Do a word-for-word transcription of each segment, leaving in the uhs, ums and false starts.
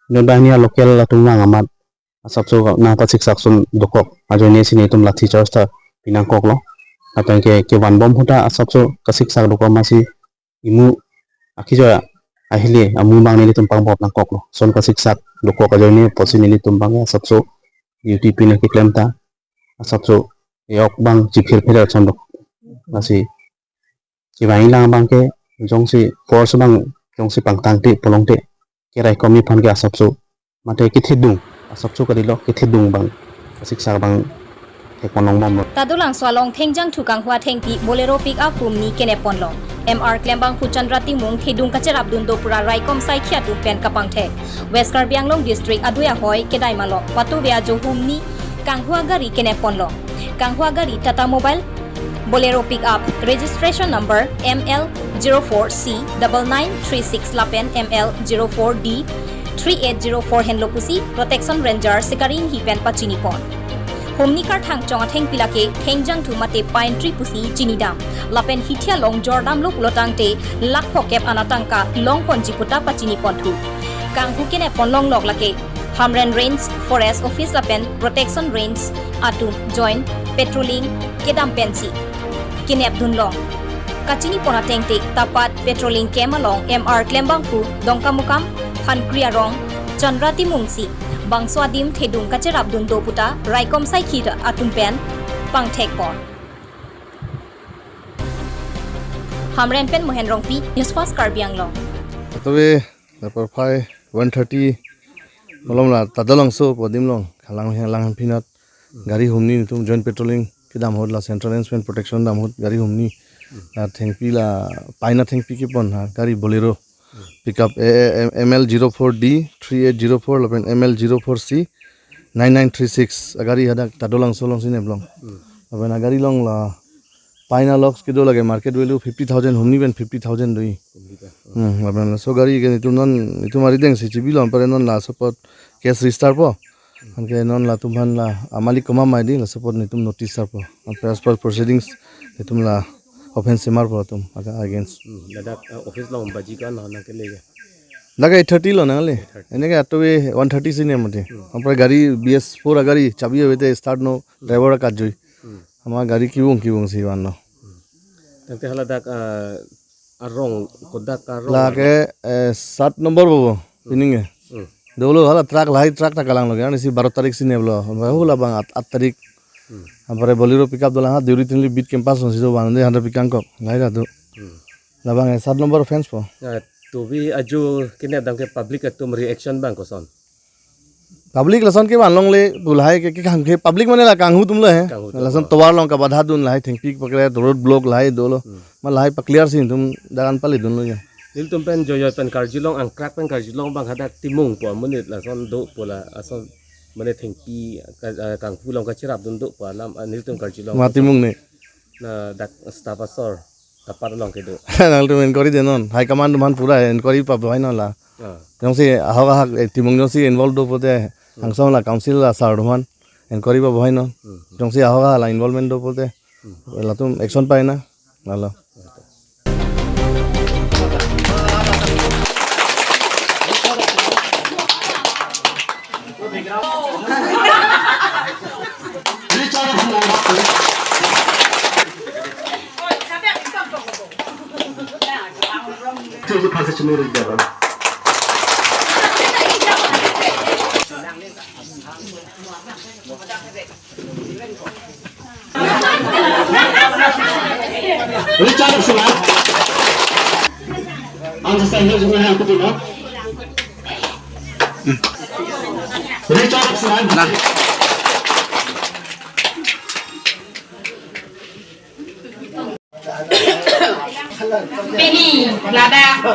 Inut banghini a-local atum vang amat asapso nangpasiksak sun dokok ajoine si nelitum lathi charge ta pinangkoklo. Lapen ke kevan bom ahut ta asapso kasiksak dokok amatsi imu akijoi ahile amu abang nelitum pangbom nangkoklo. Lason kasiksak dokok ajoine pusi nelitum abang asapso duty pine keklem ta asapso e-ok abang chiphirphir chon dokok. Lasi kevang-i lang abang ke jongsi force abang jongsi pangtangte pulote ke raikom aphan ke asapso mate kethedung, asapso kalilo, kethedung abang kasiksak abang thekpon longbomlo. Ta Dolangso along Thengjangthu Kanghua Thengpi Bolero pickup humni kenep ponlong. M R klembangphu Chandra Timung thedung kacherapdun do pu ra raikom saikhi atum pen kapangthek. West Karbi Anglong District adui ahoi kedai malok patuve ajo humni kanghua gari kenep ponlong. Kanghua gari Tata Mobile Bolero pickup, registration number M L zero four C double nine three six lapen M L zero four D three eight zero four henlo pusi Protection Ranger Sikari Enghi pen pachini pon. Humni karthang chong athengpi lake Thengjangthu mate Pine Tree pusi chinidam. Lapen hithi along jordamlo pulo tangte lakh phokep ana tangka longponji pu ta pachini ponthu. Kanghu kenep ponlong lok lake Hamren Range Forest Office lapen Protection Range atum joint patrolling kedam pensi kenep dunlong. Kachini pon atengte tapat patrolling camp along M R klembangphu Dongkamukam Phankri arong Chandra Timung si bangso adim thedung kacherapdun do pu ta raikom saikhi atum pen pangthek pon. Hamren pen Mohen Rongpi, News Fast Karbi Anglong. Tatabe, dapat phai one thirty, malom la Ta Dolangso pu adim along, Khalang Henglang Hemphinat, gari humni nelitum joint patrolling kedam ahut la Central Range pen protection dam ahut gari humni, la thengpi la, paina thengpi kepon ha, gari Bolero, pickup, eh, eh, M L zero four D three eight zero four lapen M L zero four C nine nine three six, agari hadak Ta Dolangso alongsi neplong. Lapen agari along la paina loks kedo lake market value fifty thousand, humni pen fifty thousand do-i. Hmm, lapen laso gari ke nelitum non, nelitum arideng si chibilo, anpare non laso apot case register po. Anke non latum aphan la amalik koma mai di, laso apot nelitum notice sarpo. Anpare as per proceedings nelitum la offence semar po latum aga against. Hmm, ladak, uh, office along baji ko-an nangkele ke? Dak eight thirty lo nangle. Ene ke atobe one thirty si ne mati. Hmm. Anpare gari B S four agari chabi avete start no, driver akajui. Hmm. Ama gari kevung kevung si vanlo. Tangte haladak, ah, arong, kodak arong. Lake, eh, sat nombor bobo, pining ke. Hmm. Dolo hala truck, lahai truck ta kalang lo, kan isi baro tarik si neplo. Hula abang at, at tarik. Hmm. Anpare Bolero pickup dolang ha, Deuri Tiniali beat campus si do abang, de handa pikangkok. Lahai ta do. Hmm. Labang, eh, sat nombor offence po. Ah, tubi ajo kenep dam ke public atum reaction abang koson? Public lason kevan longle pu lahai ke, ke kang ke public mane la kanghu atum lo he. Kanghu atum, lason oh. Tovar along kabadha dun lahai thengpi pakre road block lahai dolo. Hmm. Ma lahai pa-clear si nelitum dagan pale dunlo ya. Nelitum pen joijoi pen karjulong, angkrak pen karjulong abang hadak Timung pu amonit lason do pu la ason mane thengpi ka-, ah, kanghu along kacherapdun do pu alam, ah, nelitum karjulong. Ma Timung ne. Na dak staff asor. Tapat along kedo. Nangtum inquiry de non. High command atum aphan pura inquiry pabahai non la. Ah. Jongsi ahok ahak, eh, Timung jongsi involve do pulote, hmm, hangsong la council la sir atum aphan inquiry pabahai non. Hmm. Jongsi ahok ahak la involvement do pulote, hmm, latum action pai na. Lalo. Richard Sula. Ang sa sahil jumlah yang kutu, no? Richard Sula. Nah. Pini ladak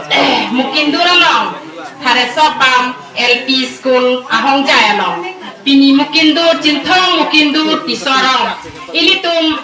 Mukindur along Tharesopam L P School ahongjai along. Pini Mukindur, Chinthong Mukindur Tisorong, ilitum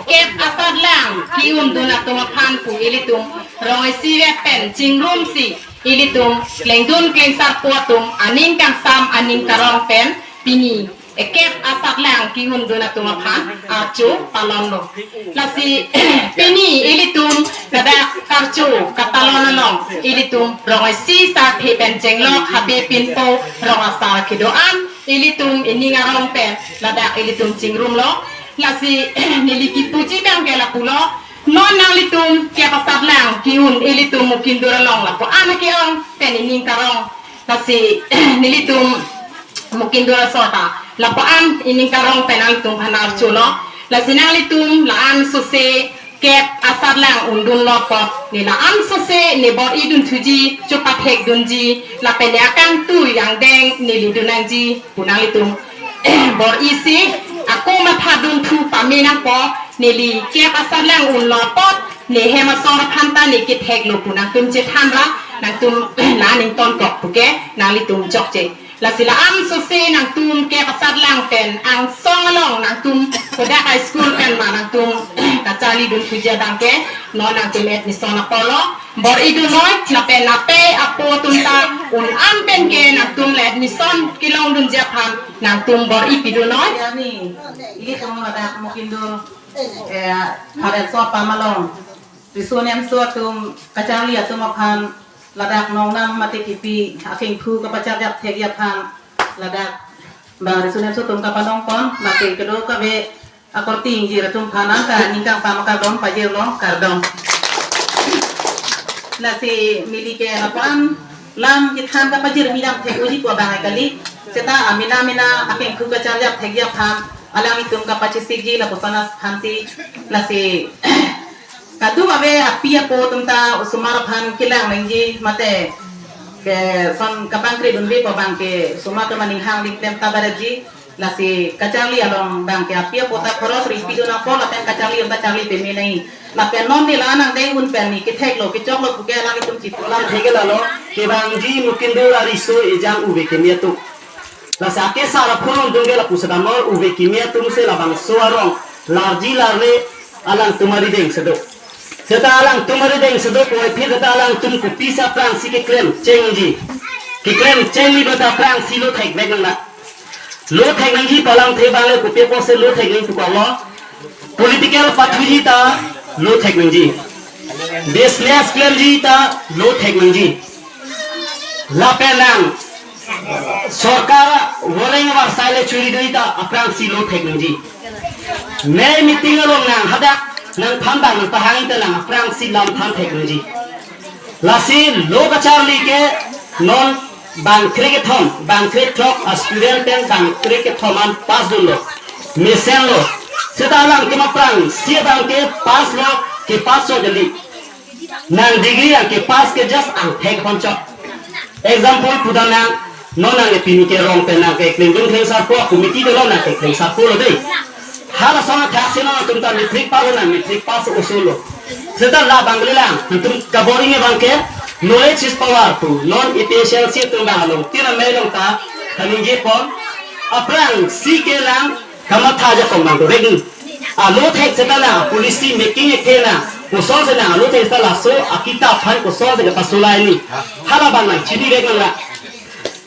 kep asatlang ki-undun atum aphan pu ilitum rong isi vet pen chingrumsi ilitum klengdun klengsarpo atum aning kangsam aning karong pen pini ekep asatlang ki-undun atum aphan archo palonlo. Lasi pini ilitum ladak karcho katalon along Ilitum rong isi sarthe pen chenglok, habe pinpo rong asar kedo-an ilitum ining arong pen ladak ilitum chingrumlo. Lasi neli kipuji abang ke lapulo. Non nanglitum kep asatlang ki-un ilitum Mukindur along lapu-an ake-ong pen ining karong. Lasi nelitum Mukindur aso ta lapu-an ining karong pen nanglitum aphan archulo. Lasi nanglitum la-an sose kep asatlang undunlo apot, ne la-an sose ne bor-i dunthuji, chepathek dunji, lapen ne akangtui angdeng ne lidun nangji pu nanglitum bor-isi ako matha dunthu pame nangpo. Neli kep asatlang unlo apot, ne hem asong aphan ta ne ketheklo pu nangtum chethanra, nangtum la ningtonkok puke nanglitum chokche. Lasi la-an sose nangtum kep asatlang pen angsong along nangtum kodak a-school pen ma nangtum kacharli dunthuji abang ke non nangtum admission apotlo. Bor-i dunnoi, lapen ape apo atum ta un-an pen ke nangtum la admission kelongdunji aphan nangtum bor-i pidunnoi. Ani, ilitum ladak Mukindur, eh, Pharenso apam along riso nemso atum kacharli atum aphan ladak nongnam mate kipi akengphu kapacharjap thekji aphan ladak bang riso nemso atum kapanongpon, mate kedo kave akorte ingjir atum aphan nangka ningkang pama kardom pajirlo, kardom. Lasi neli ke lapu-an lam kethan kapajirmi dam thek-oji pu abang kali. Seta amena mena akengphu kacharjap thekji aphan alanglitum kapachisikji lapuson aphansi. Lasi kadokave api apo atum ta osomar aphan kelang nangji mate ke son kapangkri dunve pu abang ke osomar atum aning hang ling klem ta baratji. Lasi kacharli along abang ke api apo ta khoros ri pidun nangpo lapen kacharli atum ta charli peme nangji. Lapen non ne la-an angdeng un pen ne ketheklo kechoklo puke alanglitum chipu. Lam theke lalo, kevangji Mukindur ariso ejang uve keme atum. Lasi akesar aphulon atum ke lapu sedamnoi, uve keme atum si labangso arong larji larle alangtum arideng si do. Seta alangtum arideng si do puvoiphit seta alangtum kopisi aphrangsi keklem chengji. Keklem chengji bata aphrangsi lo thekvek nang na. Lo thek nangji pu alamthe abang le kopi apotsi lo thek nangji pu kalo. Political pathuji ta lo thek nangji. Business klemji ta lo thek nangji. Lapen nang sorkar voreng varsai le churi dei ta aphrangsi lo thek nangji. Mei meeting along nang hadak nangphan abang nangpahang ta nang aphrangsi lam than thek nangji. Lasi lo kacharli ke non bang krekethom, bang krethrok a-student pen bang krekethom an pass dunlo. Mesenlo. Seta alangtum aphrangsi abang ke passlo, kepass chot kali. Nang degree nangkepass ke just angthek ponchot. Example pudam nang, non nang pini ke rong pen nang kekleng dun klengsarpo, committee dolo nang keklengsarpo lo dei. Halason athaksi non atum ta matric pass lo, nang matric pass oso lo. Seta labang kalilang, atum kabor-i abang ke knowledge is power pu. Non A P H L C atum abang along tin amei along ta kaningjepon. Aphrangsi ke nang kamatha ajakong nang dorek ni. Alo thek seta nang policy making ekthe nang kosonsi nang alo thek seta laso akitap aphan kosonsi kepasolai ni. Halabang nang chinivek nang la.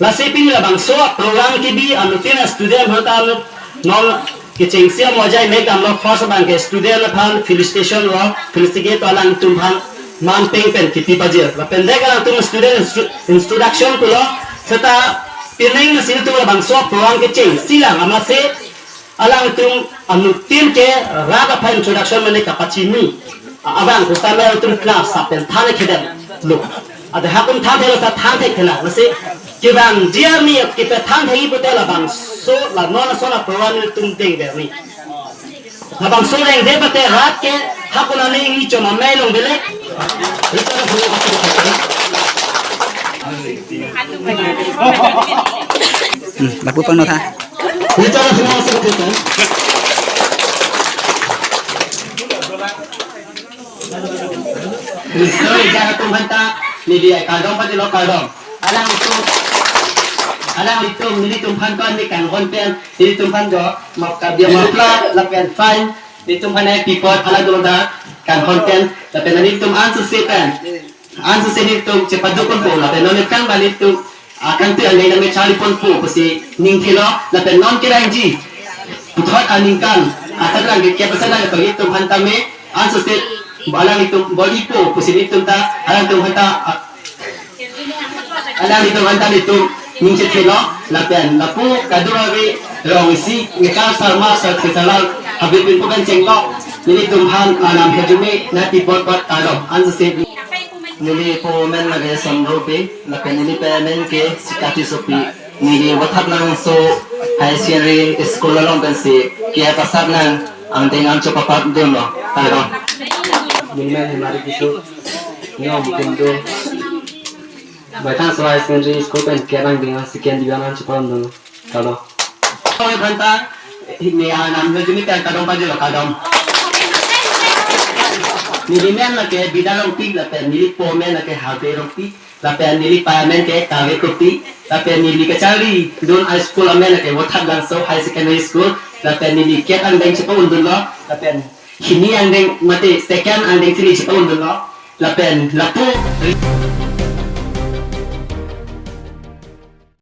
Lasi pini labangso program kebi anuttin student aphan ta anu non kechengsi amojai mek damlo. First abang ke student aphan felicitation lo, felicitate to alangtum aphan manpeng pen kipi pajir. Lapen dek alangtum student instru-, introduction pulo, seta pining mesin tu labangso program kechengsi lang amatsi alangtum anuttin ke rat aphan introduction mane kapachini abang kusama alangtum class sapen than kedam lo. Ada hakun than thelo ta than thek thela. Lasi kevangji arni kepethan thek-i pute labangso la non ason a-program ilitum dengver ni. Labangso dengver pute rat ke hakun ani ingni chom amei long belek. Hmm, lapu pangno tha. Bicara semua seperti itu. Mister Jara Tumpanta, media kardom pati lo kardom. Alanglitum, alanglitum, nelitum aphan kon ni kanghon pen, nelitum aphan jo, map kabia mapla, lapen fine, nelitum aphan ai pipot, ala dolo da, kanghon pen, lapen nelitum ansose pen. Ansose nelitum chepaduk ponpo, lapen non nelitum ba nelitum akangtui angdeng nangme charli ponpo pusi ningthelo, lapen non kerangji puthot aningkan asatlang ke kep asatlang ke nelitum aphan tame ansose Alanglitum body po pusi nelitum ta, alangtum aphanta, alanglitum aphanta nelitum ning chethelo, lapen lapu kadokave rong isi, Mekar Sarma, Sarthe Sarlang, habit pinpo pen chenglo, nelitum aphan anam hejumi nangpi bot bot kardom, ansi. Neli po amen lake Somro Bey, lapen neli pei amen ke Sikati Sopi, neli Vothatlangso Higher Secondary School along pensi ke pasar nang angdeng an chepapap dunlo, kardom. Neli men Hemari Tisso, neli Mukindo. Baithalangso Higher Secondary School pen ke angdeng an second division an chepapap dunlo, kardom. Oi aphanta, neli anam hejumi pen kardom pajirlo, kardom. Neli men lake Bida Rongpi, lapen neli po amen lake Habe Rongpi, lapen neli pei amen ke Kave Kropi, lapen neli kacharli dun a-school amen lake Vothatlangso Higher Secondary School, lapen neli ke angdeng chepapap dunlo, lapen hini angdeng mate second angdeng si neli chepapap dunlo, lapen lapu